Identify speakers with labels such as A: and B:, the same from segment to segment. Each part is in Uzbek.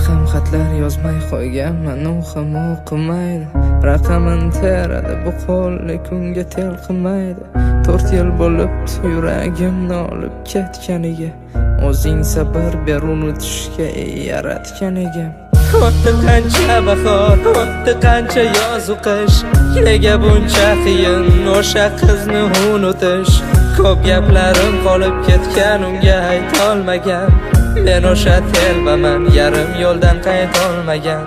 A: ham xatlar yozmay qo'yganman, u ham o'qimaydi. Raqamini teradi, bu qo'llik unga tel qilmaydi. 4 yil bo'libdi yuragimni olib ketganiga. O'zing sabr ber unutishga ey yaratgan egam. O'tdi qancha bahor, o'tdi qancha yoz u qish. Nega buncha qiyin o'sha qizni unutish? Ko'p gaplarim qolib ketgan, unga aytolmagan. Men o'sha telbaman, yarim yo'ldan qaytolmagan.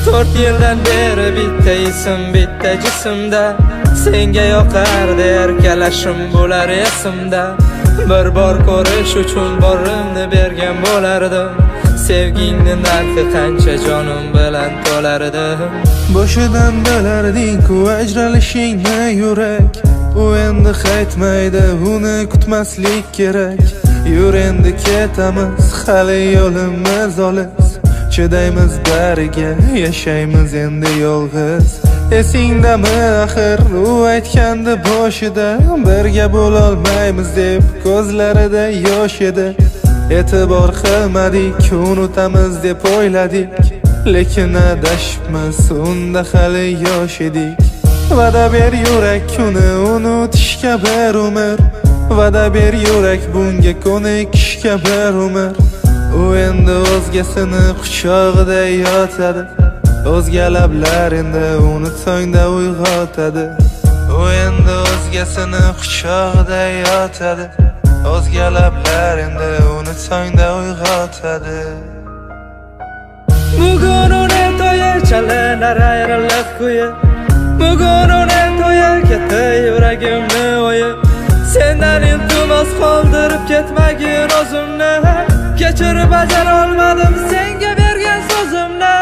A: 4 yildan beri bitta ism, bitta jismda. Senga yoqardi erkalashim bo'lar esimda. Bir bor ko'rish uchun borimni bergan bo'lardim. Sevgingni narxi qancha jonim bilan to'lardim.
B: Boshidan bilarding-ku ajralishingni yurak. U endi qaytmaydi, uni kutmaslik kerak. Yur endi ketamiz, hali yo'limiz olis. Chidaymiz bariga, yashaymiz endi yolg'iz. Esingdami axir u aytgandi boshida, birga bo'lolmaymiz deb ko'zlarida yosh edi. E'tibor qilmadik, unutamiz deb o'yladik, lekin adashibmiz, unda hali yosh edik. Va'da ber yurak uni unutishga bir umr. Va'da ber yurak bunga ko'nikishga bir umr. U endi o'zgasini quchog'ida yotadi. O'zga lablar endi uni tongda uyg'otadi. U endi o'zgasini quchog'ida yotadi. O'zga lablar endi uni tongda uyg'otadi.
A: Bugun uni to'yi chalinar ayriliq kuyi. Bugun uni to'yi ketdi yuragimni o'yib. Sendan iltimos qoldirib ketmagin o'zimni. Kechirib bajara olmadim senga bergan so'zimni.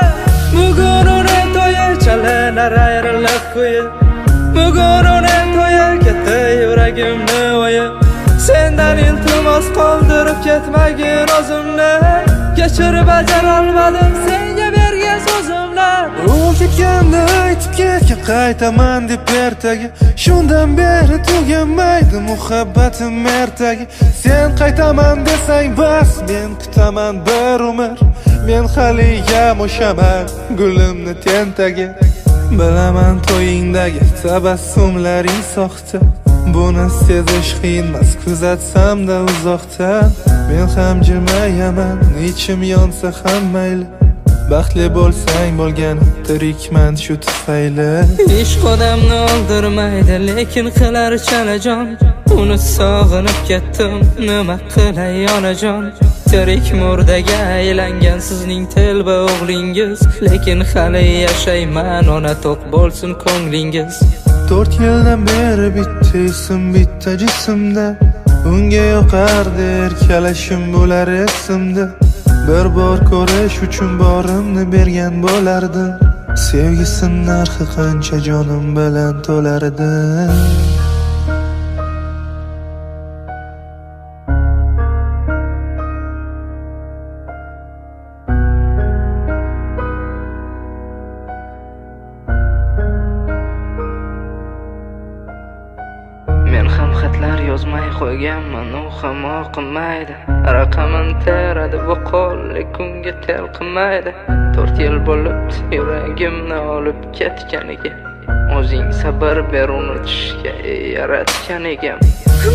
A: Bugun uni to'yi chalinar ayriliq kuyi. Bugun uni to'yi ketdi yuragimni o'yib. Sendan iltimos qoldirib ketmagin o'zimni. Kechirib bajara olmadim senga bergan so'zimni.
B: U ketganda aytib ketgan qaytaman deb ertaga. Shundan beri tugamaydi muhabbatim ertaga. Sen qaytaman desang bas, men kutaman bir umr. Men haliyam o'shaman gulimni tentagi. Bilaman to'yingdagi tabassumlaring soxta. Buni sezish qiyinmas kuzatsamda uzoqdan. Men ham jilmayaman, ichim yonsa ham mayli. Baxtli bo'lsang bo'lgani, tirikman shu tufayli.
A: Ishq odamni o'ldirmaydi, lekin qilar chalajon. Uni sog'inib ketdim, nima qilay onajon. Tirik murdaga aylangan sizning telba o'g'lingiz. Lekin hali yashayman, ona to'q bo'lsin ko'nglingiz.
B: 4 yildan beri bitta ism, bitta jismda. Unga yoqardi erkalashim bo'lar esimda. Bir bor ko'rish uchun borimni bergan bo'lardim. Sevgisin narxi qancha jonim bilan to'lardim.
A: Men ham xatlar yozmay qo'yganman, u ham o'qimaydi. Raqamini teradi, bu qo'llik unga tel qilmaydi. 4 yil bo'libdi yuragimni olib ketganiga. O'zing sabr ber unutishga ey yaratgan egam.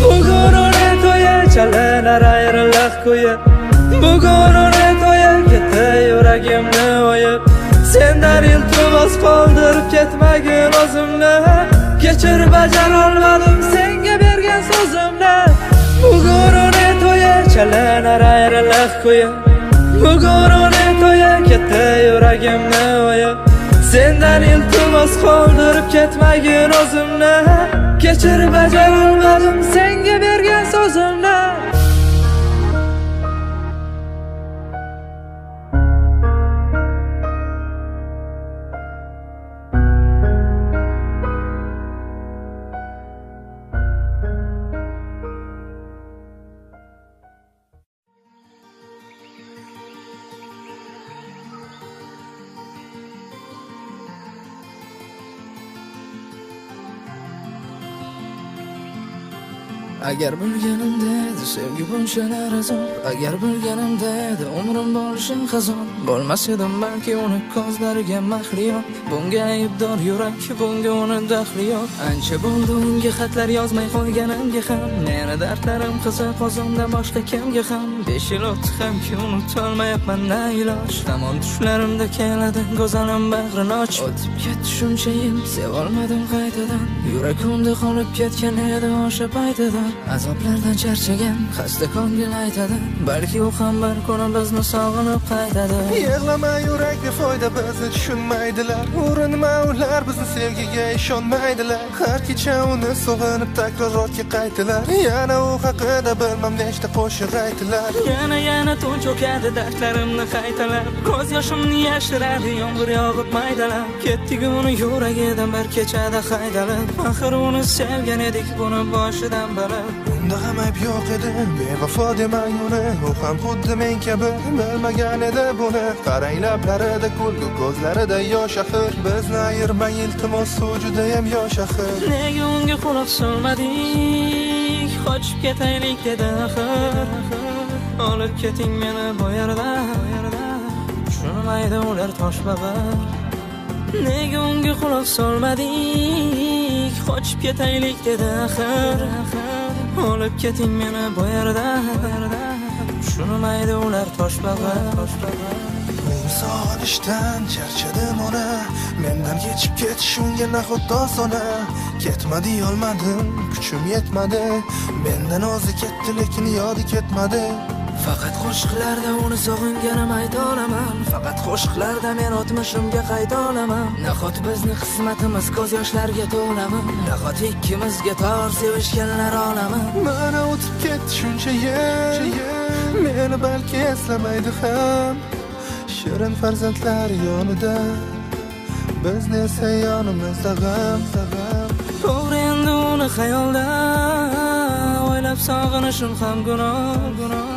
A: Bugun uni to'yi chalinar ayriliq kuyi. Bugun uni to'yi ketdi yuragimni o'yib. Sendan iltimos qoldirib ketmagin o'zimni. Kechirib bajara olmadim senga bergan so'zimni. Bugun uni to'yi chalinar ayriliq kuyi. Bugun uni to'yi ketdi yuragimni o'yib. Sendan iltimos qoldirib ketmagin o'zimni. Kechirib bajara olmadim senga bergan so'zimni. Agar bilganimda edi sevgi bunchalar azob, agar bilganimda edi umrim bo'lishim xazon, bo'lmas edim balki uni ko'zlariga mahliyo. Bunga aybdor yurak, bunga uni daxli yo'q. Ancha bo'ldi unga xatlar yozmay qo'yganimga ham, meni dardlarim qiziq o'zimdan boshqa kimga ham. 5 yil o'tdi hamki unutolmayapman na iloj, hamon tushlarimda keladi go'zalim bag'rini och. O'tib ketdi shuncha yil, sevolmadim qaytadan, yurak unda qolib ketgan edi o'sha paytida. Azoblardan charchagan xasta ko'ngil aytadi, balki u ham bir kuni bizni sog'inib qaytadi.
B: Yig'lama yurak, befoyda bizni tushunmaydilar. Urinma ular bizni sevgiga ishonmaydilar. Har kecha uni sog'inib takror ortga qaytilar. Yana u haqida bilmam nechta qo'shiq aytilar.
A: Yana yana tun cho'kadi dardlarimni qaytalab, ko'z yoshimni yashiradi yomg'ir yog'ib maydalab. Ketdik uni yuragidan bir kechada haydalib, axir uni sevgan edik buni boshidan bilib.
B: Unda ham ayb yo'q edi, bevafo demang uni. U ham xuddi men kabi bilmagan edi buni. Qarang lablarida kulgu, ko'zlarida yosh axir. Bizni ayirmang iltimos, u judayam yosh axir.
A: Nega unga quloq solmadik, qochib ketaylik dedi axir. Olib keting meni bu yerdan, tushunmaydi ular toshbag'ir. Nega unga quloq solmadik, qochib ketaylik dedi axir. Olib keting meni bu yerdan, tushunmaydi ular toshbag'ir.
B: Men sog'inishdan charchadim ona, mendan kechib ketish unga nahot osona. Ketma deyolmadim, kuchim yetmadi. Mendan o'zi ketdi, lekin yodi ketmadi.
A: Faqat qo'shiqlarda uni sog'inganim ayta olaman, faqat qo'shiqlarda men o'tmishimga qayta olaman. Nahot bizni qismatimiz ko'z yoshlarga to'lami, nahot ikkimizga tor sevishganlar olami.
B: Mana o'tib ketdi shuncha yil, meni balki eslamaydi ham. Shirin farzandlar yonida, bizni esa yonimizda g'am.
A: To'g'ri endi uni xayolda o'ylab sog'inishim ham gunoh.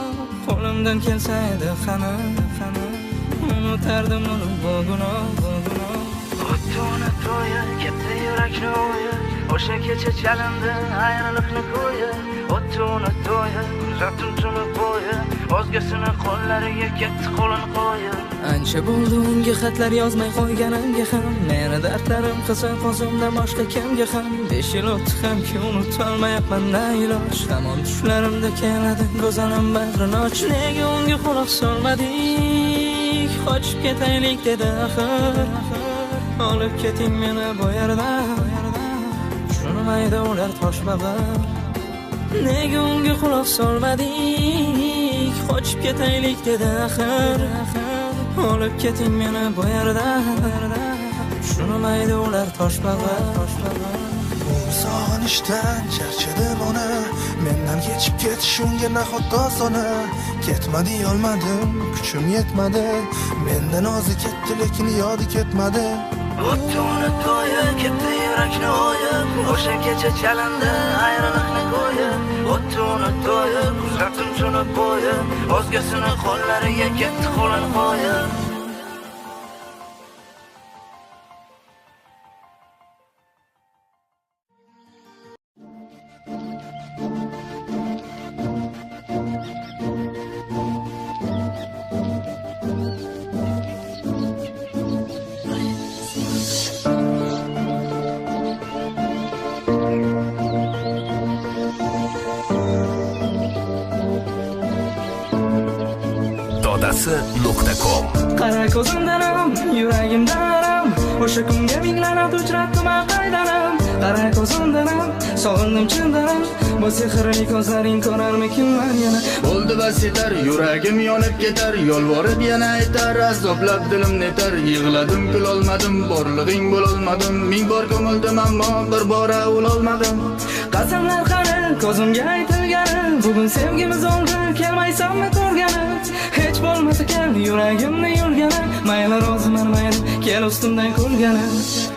A: Qo'limdan kelsa edi qani, qani unutardim uni bu gunoh, bu gunoh. O'tdi uni to'yi, ketdi yurakni o'yi, o'sha kecha chalindi ayriliqni ko'yi. O'tdi uni to'yi, kuzatdim tuni bo'yi, o'zgasini qo'llariga ketdi qo'lini qo'yib. Ancha bo'ldi unga xatlar yozmay qo'yganimga ham, meni dardlarim qiziq o'zimdan boshqa kimga ham. 5 yil o'tdi hamki unutolmayapman na iloj, hamon tushlarimda keladi go'zalim bag'rini och. Nega unga quloq solmadik, qochib ketaylik dedi axir. Olib keting meni bu yerdan, tushunmaydi ular toshbag'ir. Nega unga quloq solmadik, qochib ketaylik dedi axir. Olib keting meni bu yerdan, tushunmaydi ular toshbag'ir.
B: Men sog'inishdan charchadim ona, mendan kechib ketish unga nahot osona. Ketma deyolmadim, kuchim yetmadi. Mendan o'zi ketdi, lekin yodi ketmadi.
A: O'tdi uni to'yi, ketdi yurakni o'yib, o'sha kecha chalindi ayriliqni ko'yib. O'tdi uni to'yi, kuzatdim tuni bo'yi, o'zgasini qo'llariga ketdi qo'lini qo'yib.
C: Dodasi.com.
A: Qara ko'zimdan ham, yuragimdan ham, o'sha kunga minglanib uchratdim qaydanam. Qara ko'zimdan ham, sog'indim chindan ham, bu sehrli ko'zlaring ko'rarmikinman yana.
D: Bo'ldi bas yetar, yuragim yonib ketar, yolvorib yana aytar, azoblab dilim netar. Yig'ladim, kulolmadim, borlig'ing bo'lolmadim, ming bor ko'mildim ammo bir bora o'lolmadim.
A: Qasamlar qani, ko'zimga aytilgani, bugun sevgimiz oldi, kelmaysanmi ko'rgani. Hech bo'lmasa kel yuragimni yulgani, mayli roziman mayli, Kel ustimdan kulgani.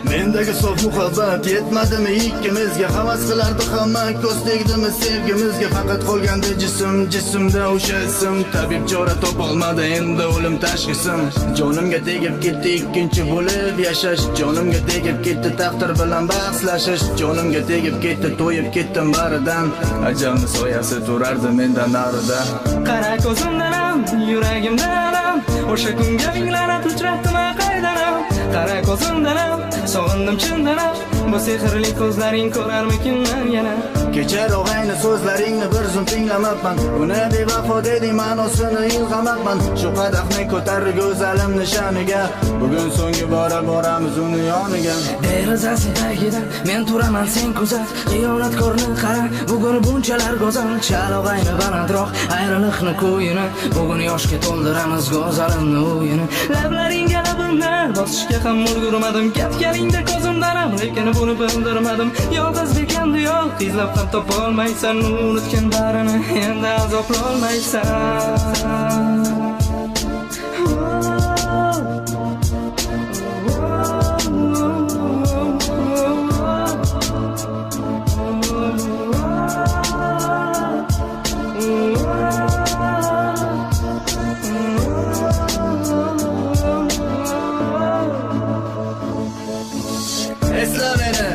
D: Mendagi sof muhabbat yetmadimi ikkimizga? Havas qilardi hamma, ko'z tegdimi sevgimizga? Faqat qolgandi jism, jismda o'sha ism. Tabib chora topolmadi endi o'lim tashxisim. Jonimga tegib ketdi ikkinchi bo'lib yashash. Jonimga tegib ketdi taqdir bilan bahslashish. Jonimga tegib ketdi, to'yib ketdim baridan. Ajalni soyasi turardi mendan narida.
A: Qara ko'zimdan ham, yuragimdan ham, o'sha kunga minglanib uchratdim qaydanam. Qara ko'zimdan ham, sog'indim chindan ham, bu sehrli ko'zlaring ko'rarmikinman yana.
D: Kecha rog'ayni so'zlaringni bir zum tinglamabman. Uni bevafo deding, ma'nosini ilg'amabman. Shu qadahni ko'tar go'zalim nishoniga. Bugun so'nggi bora boramiz uni yoniga.
A: Derazasi tagida men turaman, sen kuzat. Xiyonatkorni qara, bugun bunchalar go'zal. Chal og'ayni balandroq ayriliqni ko'yini. Bugun yoshga to'ldiramiz go'zalimni o'yini. Lablaringga labimni bosishga ham ulgurmadim. Ketganingda ko'zimdan ham, lekin buni bildirmadim. Yolg'izlik endi yo'q, izlab ham topolmaysan. Unutgan barini endi azoblolmaysan.
D: Esla meni,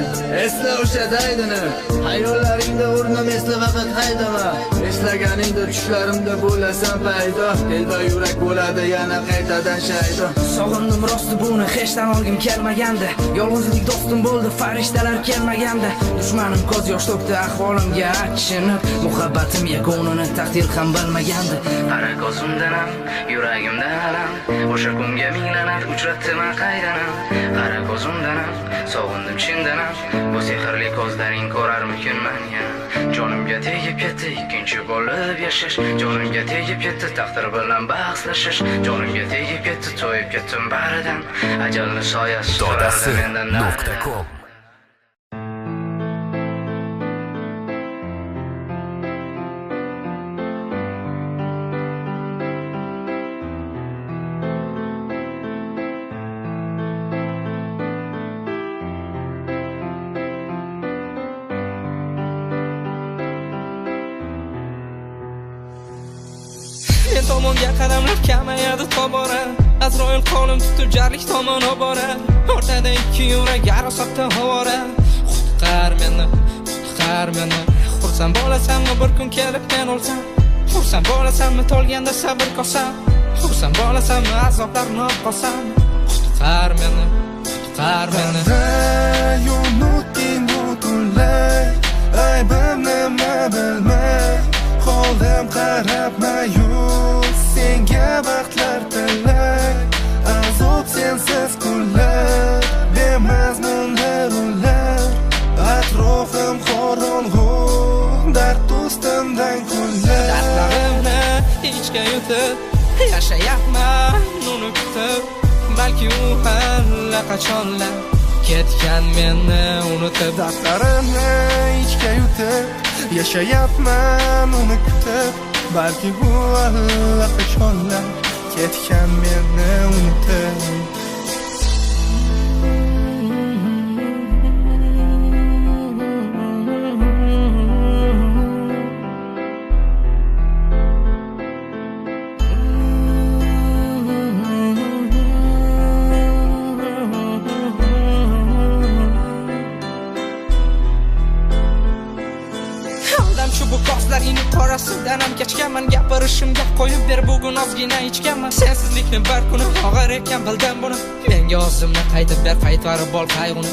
D: esla o'sha daydini. Hayollaringda o'rnim esla, faqat haydama. Eslaganingda tushlarimda bo'lasan paydo. Telba yurak bo'ladi yana qaytadan shaydo.
A: Sog'indim rosti buni hech tan olgim kelmagandi. Yolg'izlik do'stim bo'ldi, farishtalar kelmagandi. Dushmanim ko'z yosh to'kdi ahvolimga achinib. Muhabbatim yakunini taqdir ham bilmagandi. Qara ko'zimdan ham, yuragimdan ham, o'sha kunga minglanib uchratdim qaydanam. Qara ko'zimdan ham, sog'indim chindan ham, bu sehrli ko'zlaring ko'rarmikinman yana. Jonimga tegib ketdi ikkinchi bo'lib yashash. Jonimga tegib ketdi taqdir bilan bahslashish. Jonimga tegib ketdi, to'yib ketdim baridan. Ajalni soyasi turardi mendan narida. Men tomonga qadamlar kamayadi tobora. Azroil qo'lim tutib jarlik tomon oborar. O'rtada ikki yurak arosatda ovora. Qutqar meni, qutqar meni. Xursand bo'lasanmi bir kun kelib men o'lsam? Xursand bo'lasanmi tolganda sabr kosam? Xursand bo'lasanmi azoblarni olib qolsam? Qutqar meni, qutqar meni.
B: Qanday unutding butunlay, aybim nima bilmay. Qoldim qarab ma'yus, senga baxtlar tilay. Azob sensiz kunlar, bemazmunlar ular. Atrofim qorong'u, dard ustimdan kunlar.
A: Dardlarimni ichga yutib, yashayapman uni kutib. Balki u allaqachonlar ketgan meni unutib.
B: Dardlarimni ichga yutib, yashayapman uni kutib. Balki u allaqachonlar ketgan meni unutib.
A: Bu ko'zlaringni qorasidan ham kechganman. Gapirishimga qo'yib ber, bugun ozgina ichganman. Sensizlikni bir kuni og'ir ekan, bildim buni. Menga o'zimni qaytib ber, qaytarib ol qayg'uni.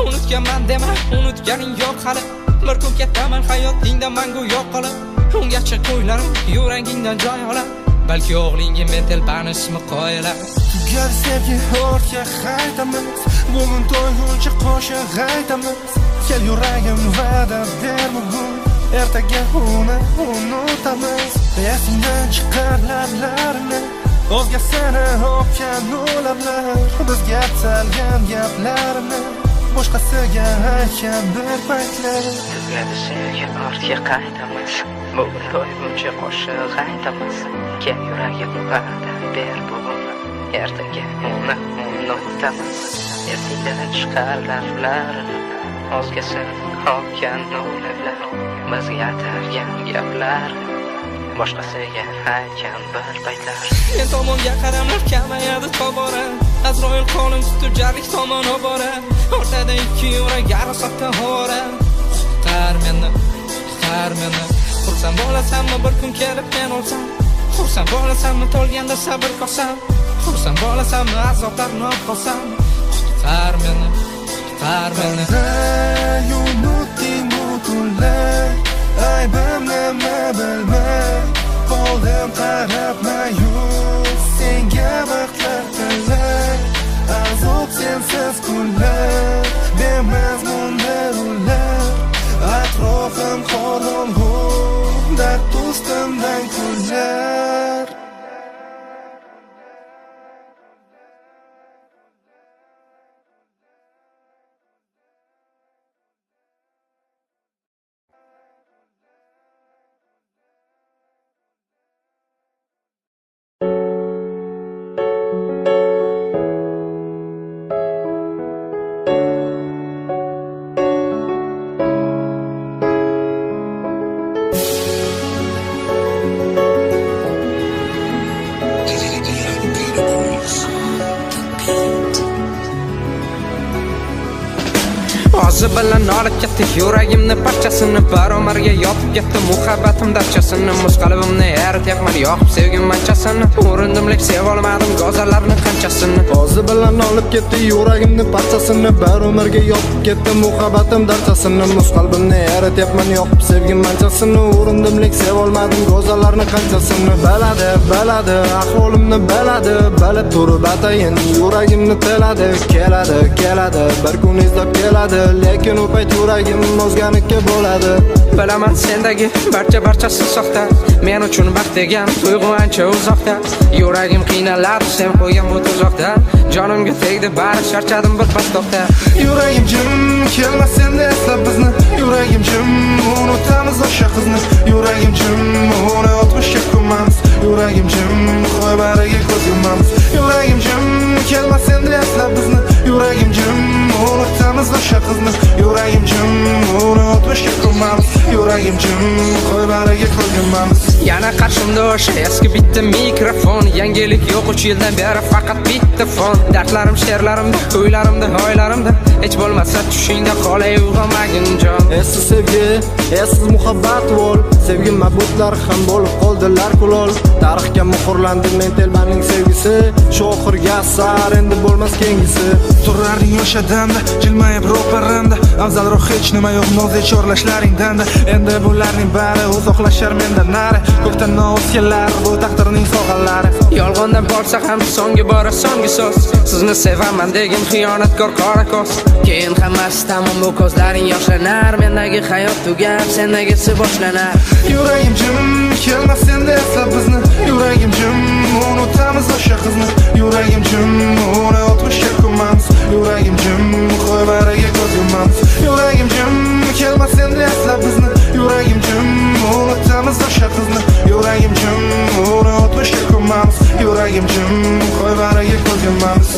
A: Unutganman dema, unutganing yo'q hali. Bir kun ketaman hayotingdan mangu yo'q qolib. Ungacha ko'ylarim yuragingdan joy olar. Balki o'g'lingga men telbani ismi qo'yilar.
B: Tugal sevgi ortga qaytamiz, bugun to'yguncha qo'shiq aytamiz. Kel yuragim va'da ber bugun, ertaga uni unutamiz. Esingdan chiqar lablarini, o'zgasini o'pgan lablar. Bizga aytilgan gaplarni boshqasiga aytgan bir paytlar.
A: Tugadi sevgi ortga qaytamiz, bugun to'yguncha qo'shiq aytamiz. Kel yuragim va'da ber bugun, Ertaga uni unutamiz. Esingdan chiqar laflar, o'zgasini olgan o'ylablar, bizga atalgan gaplar, boshqasiga aytgan bir paytlar.
E: Men tomonga qaramlar kamayadi tobora, Azroil qo'lim tutib jarlik tomon obora. O'rtada ikki yurak arasatda ovora. Qutqar meni, qutqar meni. Xursand bo'lasanmi bir kun kelib men o'lsam? Xursand bo'lasanmi tolganda sabr qilsam? Xursand bo'lasanmi azoblarni olib qolsam? Qutqar meni, qutqar meni.
B: Qanday unutding bu kunlar, aybim nima bilmay qoldim qarab ma'yus. Senga vaqtlar tilay, azob sensiz kunlar, bemazmundir ular. Atrofim qorong'u, dard ustimdan kular.
E: Ozi bilan olib ketdi yuragimni parchasini, baromarga yopib ketdi muhabbatim darchasini. Muz qalbimni erityapman yoqib sevgim manchasini. Urindim lek sevolmadim go'zallarni qanchasini.
F: Ozi bilan olib ketdi yuragimni parchasini, baromarga yopib ketdi muhabbatim darchasini. Muz qalbimni erityapman yoqib sevgim manchasini. Urindim lek sevolmadim go'zallarni qanchasini. Baladi, baladi, ahvolimni baladi, balib turib atayin yuragimni tiladi. Keladi, keladi, bir kun izlab keladi, lekin u payt yuragim o'zganiki bo'ladi.
E: Bilaman sendagi barcha barchasi soxta, men uchun baxt degan tuyg'u ancha uzoqda. Yuragim qiynaladi sen qo'ygan bu tuzoqda, jonimga tegdi bari charchadim bir pas to'xta.
B: Yuragim jim, kelmas endi eslab bizni. Yuragim jim, unutamiz o'sha qizni. Yuragim jim, uni o'tmishga ko'mamiz. Yuragim jim, qo'y bariga ko'z yumamiz. Yuragim jim, kelmas endi eslab bizni. Yuragim jim, unutamiz o'sha qizni. Yuragim jim, uni o'tmishga ko'mamiz. Yuragim jim, qo'y bariga ko'z yumamiz.
E: Yana qarshimda o'sha eski bitta mikrofon, yangilik yo'q 3 yildan beri faqat bitta fon. Dardlarim she'rlarimda, kuylarimda, oylarimda, hech bo'lmasa tushingda qolay uyg'onmagin jon.
F: Essiz sevgi, essiz muhabbat vol, sevgi ma'budlar ham bo'lib qoldilar kulol. Tarixga muhrlandi men telbaning sevgisi, shu oxirgi asar endi bo'lmas keyingisi.
B: Turarding o'sha damda, jilmayib ro'paramda, afzalroq hech nima yo'q noz chorlashlaringdan. Endi bularning bari uzoqlashar mendan nari, ko'kdan noz kelar bu taqdirning sog'alari.
E: Yolg'ondan borsa ham so'nggi bora so'nggi so'z, sizni sevaman degin xiyonatkor qora ko'z.
A: Keyin hammasi tamom, bu ko'zlaring yoshlanar, mendagi hayot tugab sendagisi boshlanar.
B: Yuragim jim, kelmas endi eslab bizni. Yuragim jim, unutamiz o'sha qizni. Yuragim jim, uni o'tmishga ko'mamiz. Yuragim jim, qo'y bariga ko'z yumamiz. Yuragim jim, kelmas endi eslab bizni. Yuragim jim, unutamiz o'sha qizni. Yuragim jim, uni o'tmishga ko'mamiz. Yuragim jim, qo'y bariga ko'z yumamiz.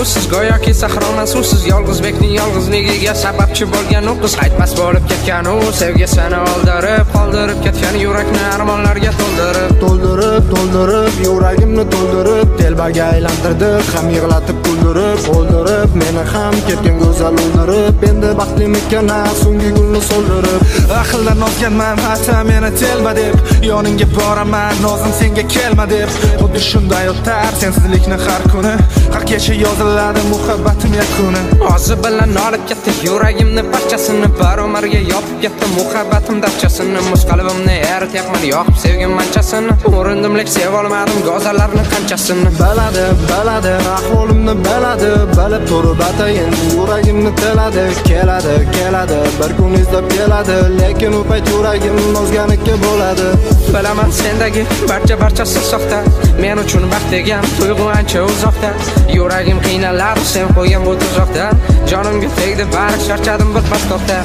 E: Siz go'yoki sahroman suvsiz, yolg'izbekning yolg'izligiga sababchi bo'lgan u qiz, qaytmas bo'lib ketgan u sevgisini oldirib, qoldirib ketgan yurakni armonlarga to'ldirib.
F: To'ldirib, to'ldirib, yuragimni to'ldirib, telbaga aylantirdi, ham yig'latib kuldirib, o'ldirib, meni ham ketgan go'zal o'ldirib, endi baxtlimikan so'nggi gulni so'ldirib.
B: Aqldan ozganman, ata meni telba deb, yoningga boraman, nozim senga kelma deb. Xuddi shunday o'tar sensizlikni har kuni, har kecha yozilar Yaqinladi muhabbatim yakuni.
E: Ozi bilan olib ketdi yuragimni parchasini, bir umrga yopib ketdi muhabbatim darchasini. Muz qalbimni erityapman yoqib sevgim manchasini. Urindim, lek sevolmadim go'zallarni qanchasini.
F: Biladi, biladi, ahvolimni biladi. Bilib turib atayin yuragimni tiladi. Keladi, keladi, bir kun izlab keladi. Lekin u payt yuragim o'zganiki bo'ladi.
E: Bilaman, sendagi barcha barchasi soxta. Men uchun baxt degan tuyg'u ancha uzoqda. Yuragim qiynaladi sen qo'ygan bu tuzoqda. Jonimga tegdi bari, charchadim, birpas to'xta.